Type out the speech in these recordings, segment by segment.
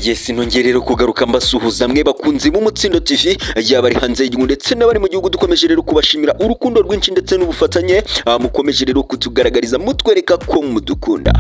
Yes, nongeye rero kugaruka mbasuhuza mwe bakunzi b'Umutsindo TV, yaba ari hanze y'igihugu ndetse n'abari mu gihugu. Dukomeje rero kubashimira urukundo rwinshi ndetse n'ubufatanye mukomeje rero kutugaragariza mutwereka ko mudukunda.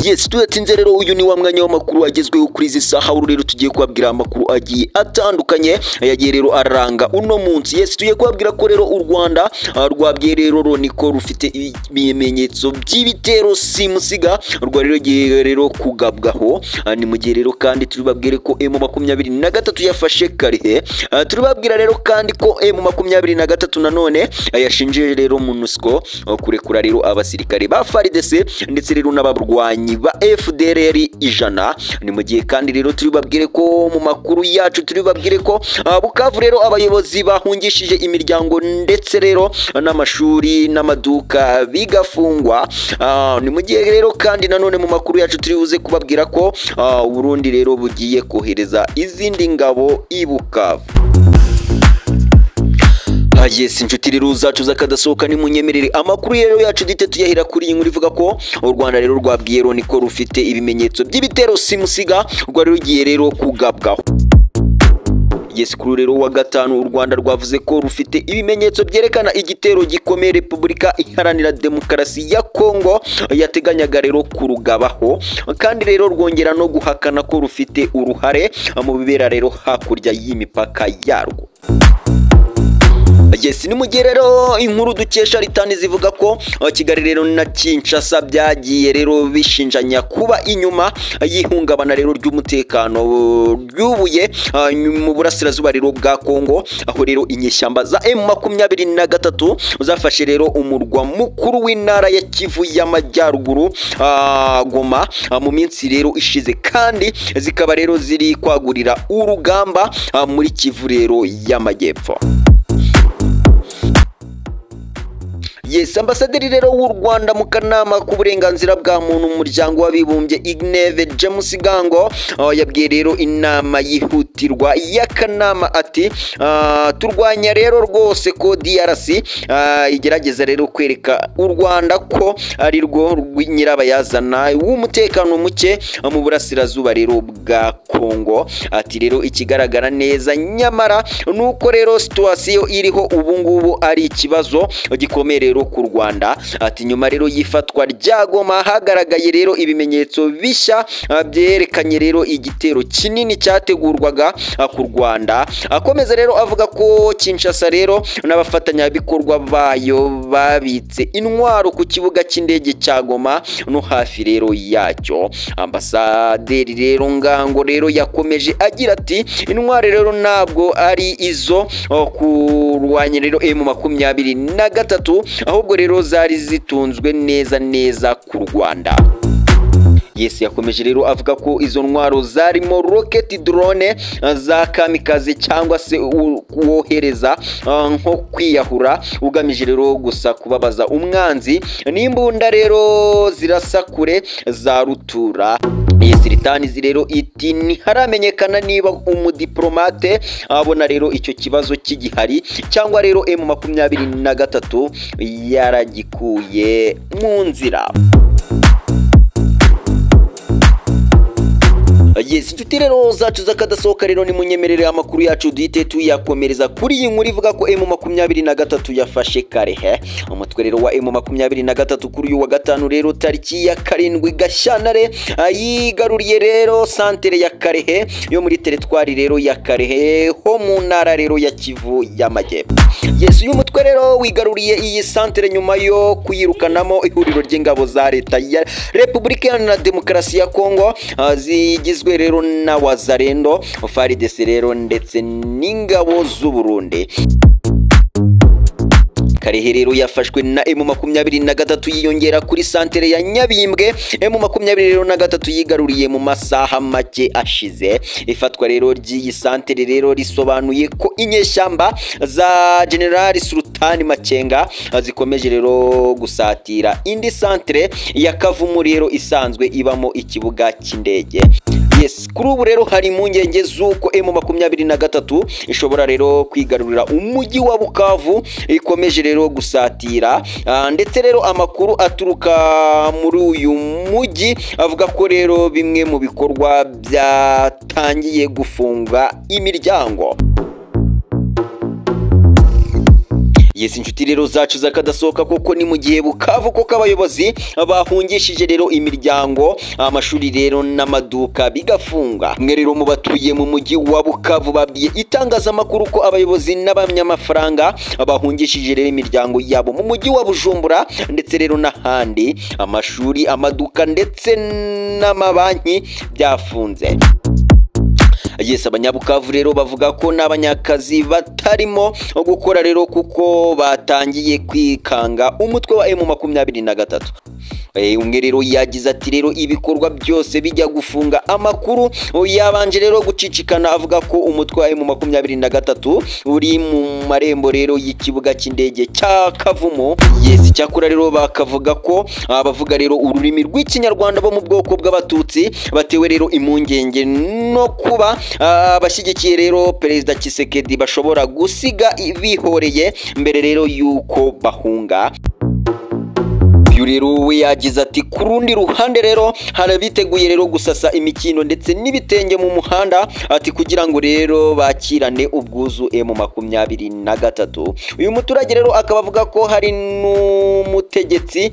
Yes, tudatinze rero uyu ni wa mwanya w'amakuru agezweho kuri izi saha. Uru rero tugiye kubabwira amakuru agiye atandukanye yagiye rero aranga uno munsi. Yes, tugiye kubabwira ko rero u Rwanda rwabwiye rero Loni ko rufite ibimenyetso by'ibitero simusiga rwa rero giye rero kugabwaho. Ni mu gihe rero kandi turibabwire ko M23 yafashe Karihe. Turibabwira rero kandi ko M23 nanone yashinje rero MONUSCO kurekura rero abasirikare ba FARDC ndetse rero n'abarwanyi ba FDLR 100. Ni mu gihe kandi rero turibabwire ko mu makuru yacu turibabwire ko Bukavu rero abayobozi bahungishije imiryango ndetse rero n'amashuri n'amaduka bigafungwa. Ni mu gihe rero kandi nanone mu makuru yacu turibuze kubabwira ko Burundi rero bugiye kohereza izindi ngabo i Bukavu. Yes, inshuti rero zacu zakadasohoka ni munyemerere amakuru rero yacu dite tuyahira kuri iyi nkuru ivuga ko u Rwanda rero rwabwiye Loni ko rufite ibimenyetso by'ibitero simusiga rwa rero rugiye rero kugabwaho. Yes, kuri rero wa gatanu u Rwanda rwavuze ko rufite ibimenyetso byerekana igitero gikomeye Repubulika Iharanira Demokarasi ya Kongo yateganyaga rero kurugabaho, kandi rero rwongera no guhakana ko rufite uruhare mu bibera rero hakurya y'imipaka yarwo. Yes, ni mu gihe rero inkuru dukesha ritani zivuga ko Kigali rero na Kinshasa byagiye rero bishinjanya kuba inyuma y'ihungabana rero ry'umutekano ryubuye mu burasirazuba rero bwa Kongo, aho rero inyeshyamba za M23 zafashe rero umurwa mukuru w'intara ya Kivu y'Amajyaruguru Goma mu minsi rero ishize, kandi zikaba rero ziri kwagurira urugamba muri Kivu rero y'Amajyepfo. Yes, ambasaderi rero w'u Rwanda mu kanama k'uburenganzira bwa muntu mu muryango w'abibumbye Igneve James Gango yabwiye rero inama yihutirwa y'akanama ati turwanya rero rwose ko DRC igerageza rero kwereka u Rwanda ko ari rwo nyirabayazana w'umutekano muke mu burasirazuba rero bwa Kongo. Ati rero ikigaragara neza nyamara nuko rero situation iriho ubu ngubu ari ikibazo gikomeye rero ku Rwanda. Ati nyuma rero yifatwa rya Goma hagaragaye rero ibimenyetso bishya byerekanye rero igitero kinini cyategurwaga ku Rwanda. Akomeza rero avuga ko Kinshasa rero n'abafatanyabikorwa bayo babitse intwaro ku kibuga cy'indege cya Goma no hafi rero yacyo. Ambasaderi rero Ngango rero yakomeje agira ati intwaro rero ntabwo ari izo kurwanya rero M23, ahubwo rero zari zitunzwe neza neza ku Rwanda. Yes, yakomeje rero avuga ko izo ntwaro zarimo rocket drone za kamikaze cyangwa se wohereza nko kwiyahura ugamije rero gusa kubabaza umwanzi, n'imbunda rero zirasa kure za rutura. Yes, ritani rero iti ntiharamenyekana niba umudiplomate abona rero icyo kibazo kigihari cyangwa rero M23 yaragikuye mu nzira. Yes, inshuti rero zacu zakadasohoka rero ni munyemerere amakuru yacu duhite tuyakomereza kuri iyi nkuru ivuga ko M23 yafashe Karihe. Umutwe rero wa M23 kuri uyu wa gatanu rero tariki ya 7 Gashyantare yigaruriye rero santere ya Karihe yo muri teritwari rero ya Karihe ho mu ntara rero ya Kivu y'Amajyepfo. Yes, uyu mutwe rero wigaruriye iyi santere nyuma yo kuyirukanamo ihuriro ry'ingabo za leta ya Repubulika Iharanira Demokarasi ya Kongo zigizwe rero na Wazalendo, FARDC rero ndetse n'ingabo z'u Burundi. Karihe rero yafashwe na M23 yiyongera kuri santere ya Nyabimbwe. M23 yigaruriye mu masaha make ashize. Ifatwa rero ry'iyi santere rero risobanuye ko inyeshyamba za General Sultani Makenga zikomeje rero gusatira indi santere ya Kavumu rero isanzwe ibamo ikibuga cy'indege. Yes, kuri ubu rero hari impungenge z'uko M23 ishobora rero kwigarurira umujyi wa Bukavu ikomeje rero gusatira, ndetse rero amakuru aturuka muri uyu mujyi avuga ko rero bimwe mu bikorwa byatangiye gufunga imiryango. Yes, inshuti rero zacu zakadasohoka koko ni mu gihe Bukavu koko abayobozi bahungishije rero imiryango, amashuri rero n'amaduka bigafunga. Mwe rero mu batuye mu mujyi wa Bukavu babwiye itangazamakuru ko abayobozi n'abanyamafaranga bahungishije rero imiryango yabo mu mujyi wa Bujumbura ndetse rero n'ahandi, amashuri, amaduka ndetse n'amabanki byafunze. Yes, abanyabukavu rero bavuga ko n'abanyakazi batarimo gukora rero kuko batangiye kwikanga umutwe wa M23. Umwe rero yagize ati rero ibikorwa byose bijya gufunga. Amakuru yabanje rero gucicikana avuga ko umutwe wa M23 uri mu marembo rero y'ikibuga cy'indege cya Kavumu. Yes, cyakora rero bakavuga ko abavuga rero ururimi rw'Ikinyarwanda bo mu bwoko bw'Abatutsi batewe rero impungenge no kuba abashyigikiye rero Perezida Tshisekedi bashobora gusiga bihoreye mbere rero yuko bahunga. Uyu rero we yagize ati ku rundi ruhande rero harabiteguye rero gusasa imikindo ndetse n'ibitenge mu muhanda, ati kugira ngo rero bakirane ubwuzu M23. Uyu muturage rero akaba avuga ko hari n'umutegetsi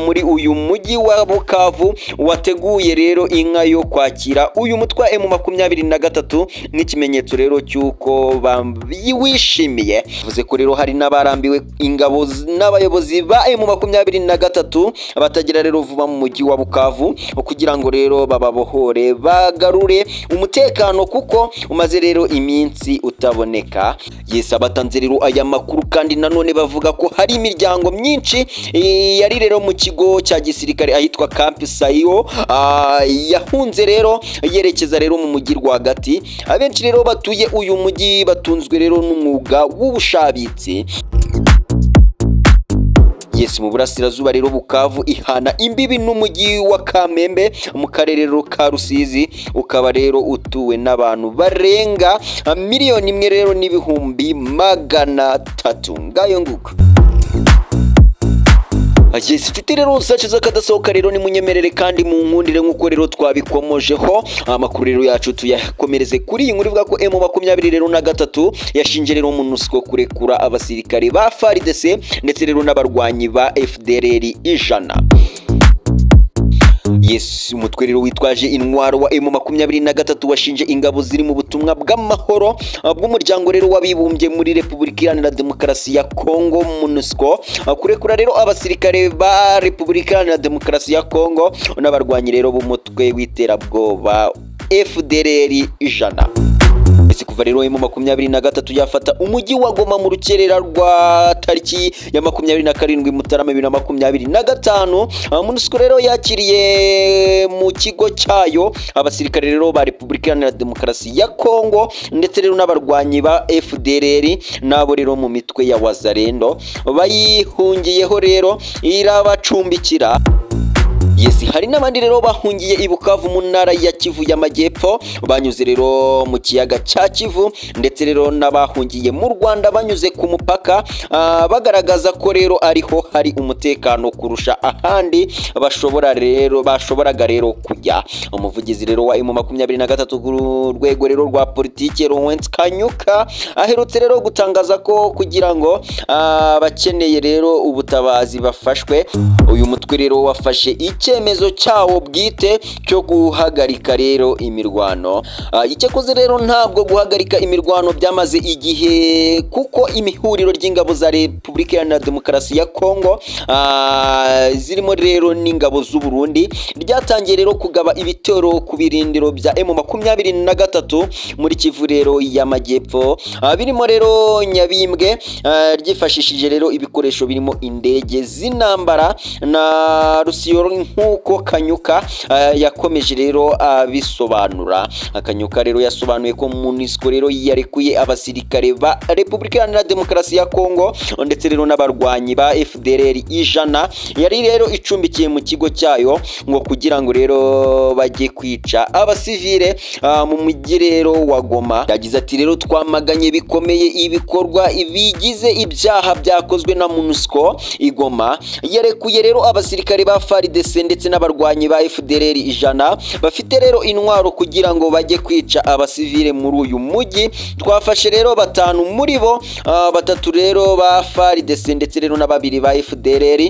muri uyu mujyi wa Bukavu wateguye rero inka yo kwakira uyu mutwe wa M23 nk'ikimenyetso rero cy'uko bawishimiye. Bivuze ko rero hari n'abarambiwe ingabo n'abayobozi ba M23 batagira rero vuba mu mujyi wa Bukavu kugira ngo rero bababohore bagarure umutekano kuko umaze rero iminsi utaboneka. Yes, abatanze rero aya makuru kandi nanone bavuga ko hari imiryango myinshi yari rero mu kigo cya gisirikare ahitwa Camp Sayo yahunze rero yerekeza rero mu mujyi rwagati. Abenshi rero batuye uyu mujyi batunzwe rero n'umwuga w'ubushabitsi. Yes, mu burasirazuba rero Bukavu ihana imbibi n'umujyi wa Kamembe mu karere rero ka Rusizi, ukaba rero utuwe n'abantu barenga 1,300 rero n'ibihumbi 300. Ngayo nguko. Yes, inshuti rero zacu zakadasohoka rero ni munyemerere kandi mu nkundire nkuko rero twabikomojeho. Amakuru rero yacu tuyakomereze kuri iyi nkuru ivuga ko M23 rero na gatatu yashinje rero MONUSCO kurekura abasirikare ba FARDC ndetse rero n'abarwanyi ba FDLR 100. Yes, umutwe rero witwaje intwaro wa M23 washinje ingabo ziri mu butumwa bw'amahoro bw'umuryango rero w'abibumbye muri Repubulika Iharanira Demokarasi ya Kongo MONUSCO kurekura rero abasirikare ba Repubulika Iharanira Demokarasi ya Kongo n'abarwanyi rero b'umutwe w'iterabwoba FDLR 100. Kuva rero M23 yafata umujyi wa Goma mu rukerera rwa tariki ya 27 Mutarama 2025, MONUSCO rero yakiriye mu kigo cyayo abasirikare rero ba Repubulika Iharanira Demokarasi ya Kongo ndetse rero n'abarwanyi ba FDLR nabo rero mu mitwe ya Wazalendo bayihungiyeho rero irabacumbikira. Yes, hari n'abandi rero bahungiye i Bukavu mu ntara ya Kivu y'Amajyepfo banyuze rero mu kiyaga cya Kivu, ndetse rero n'abahungiye mu Rwanda banyuze ku mupaka, bagaragaza ko rero ariho hari umutekano kurusha ahandi bashoboraga rero kujya. Umuvugizi rero wa M23 ku rwego rero rwa politike Lawrence Kanyuka aherutse rero gutangaza ko kugira ngo abakeneye rero ubutabazi bafashwe, uyu mutwe rero wafashe icyemezo cyawo bwite cyo guhagarika rero imirwano. Icyakoze rero ntabwo guhagarika imirwano byamaze igihe kuko imihuriro ry'ingabo za Repubulika Iharanira Demokarasi ya Kongo zirimo rero n'ingabo z'u Burundi ryatangiye rero kugaba ibitero ku birindiro bya M23 muri Kivu rero y'Amajyepfo, birimo rero Nyabimbwe, ryifashishije rero ibikoresho birimo indege z'intambara na Rusiyo Nk'uko Kanyuka yakomeje rero abisobanura. Kanyuka rero yasobanuye ko MONUSCO rero yarekuye abasirikare ba Repubulika Iharanira Demokarasi ya Kongo ndetse rero n'abarwanyi ba FDLR 100 yari rero icumbikiye mu kigo cyayo, ngo kugira ngo rero bajye kwica abasivile mu mujyi rero wa Goma. Yagize ati rero twamaganye bikomeye ibikorwa bigize ibyaha byakozwe na MONUSCO i Goma, yarekuye rero abasirikare ba FARDC ndetse n'abarwanyi ba FDLR 100 bafite rero intwaro kugira ngo bajye kwica abasivile muri uyu mujyi. Twafashe rero 5 muri bo, 3 rero ba FARDC ndetse rero na 2 ba FDLR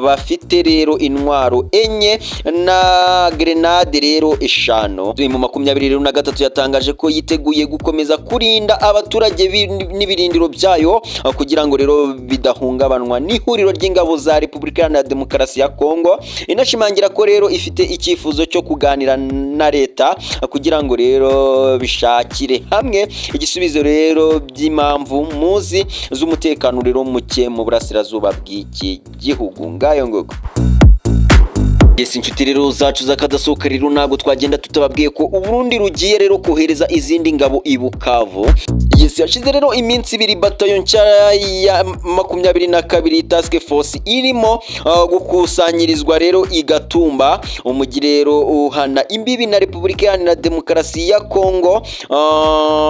bafite rero intwaro 4 na grenade rero 5. Mu 23 yatangaje ko yiteguye gukomeza kurinda abaturage n'ibirindiro byayo kugira ngo rero bidahungabanwa n'ihuriro ry'ingabo za Repubulika Iharanira Demokarasi ya Kongo. Inashimangira ko rero ifite icyifuzo cyo kuganira na leta kugira ngo rero bishakire hamwe igisubizo rero by'impamvu muzi z'umutekano rero muke mu burasirazuba bw'iki gihugu. Ngayo nguko. Yes, inshuti rero zacu zakadasohoka rero ntabwo twagenda tutababwiye ko Uburundi rugiye rero kohereza izindi ngabo i Bukavu. Yes, yashize rero iminsi 2 batayo nshya ya 22 task force irimo gukusanyirizwa rero igatumba umujyi rero uhana imbibi na Repubulika Iharanira Demokarasi ya Kongo,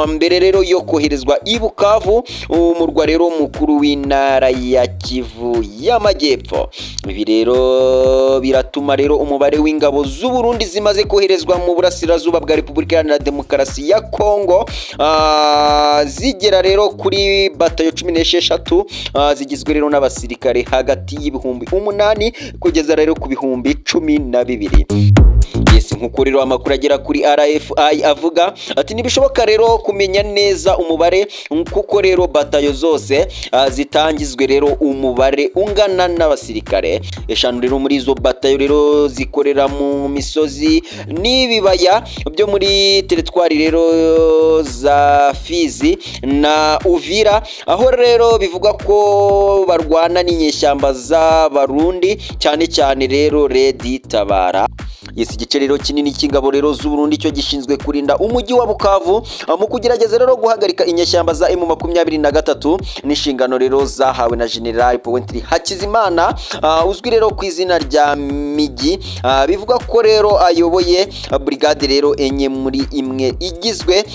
mbere rero yo koherezwa i Bukavu, umurwa rero mukuru w'intara ya Kivu y'Amajyepfo. Ibi rero biratuma rero umubare w'ingabo z'u Burundi zimaze koherezwa mu burasirazuba bwa Repubulika Iharanira Demokarasi ya Kongo zigera rero kuri batayo 16 zigizwe rero n'abasirikare hagati y'ibihumbi 8 kugeza rero ku bihumbi 12. Yes, nkuko rero amakuru agera kuri RFI avuga ati ntibishoboka rero kumenya neza umubare kuko rero batayo zose zitangizwe rero umubare ungana n'abasirikare 5 rero muri izo batayo rero zikorera mu misozi n'ibibaya byo muri teritwari rero za Fizi na Uvira, aho rero bivuga ko barwana n'inyeshyamba z'Abarundi cyane cyane rero Redi Tabara. Yes, igice rero kinini cy'ingabo rero z'u Burundi cyo gishinzwe kurinda umujyi wa Bukavu mu kugerageza rero guhagarika inyeshyamba za M23 n'inshingano rero zahawe na General Pointry Hakizimana uzwi rero ku izina rya Migi. Bivuga ko rero ayoboye brigade rero 4 muri 1 igizwe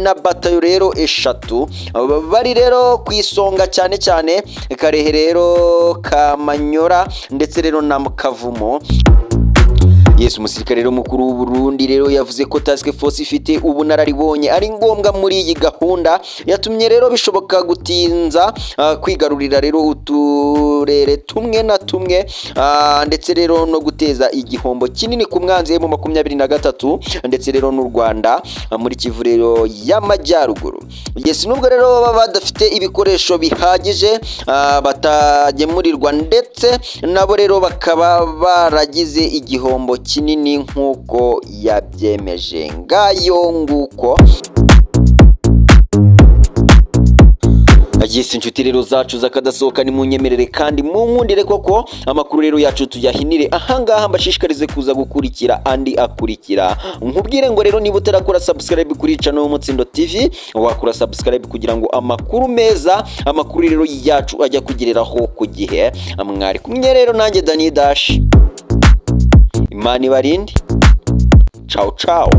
na batayo rero 3 bari rero ku isonga cyane cyane Karehe rero Kamanyora ndetse rero na Kavumo. Yes, umusirikare rero mukuru w'u Burundi rero yavuze ko task force ifite ubunararibonye ari ngombwa muri iyi gahunda yatumye rero bishoboka gutinza kwigarurira rero uturere tumwe na tumwe ndetse rero no guteza igihombo kinini ku mwanzi mu 23 ndetse rero n'u Rwanda muri Kivu rero y'Amajyaruguru. Yes, nubwo rero baba badafite ibikoresho bihagije batagemurirwa ndetse nabo rero bakaba baragize igihombo kinini nkuko yabyemeje. Ngayo nguko. Yes, inshuti rero zacu zakadasohoka ni munyemerere kandi munkundire koko amakuru rero yacu tuyahinire ahangaha, mbashishikarize kuza gukurikira andi akurikira. Nkubwire ngo rero niba utarakora subscribe kuri channel y'Umutsindo TV wakora subscribe kugira ngo amakuru meza, amakuru rero yacu ajya kugereraho ku gihe. Mwari kumwe rero nanjye Dani Dash. Imana ibarinde. Ciao ciao.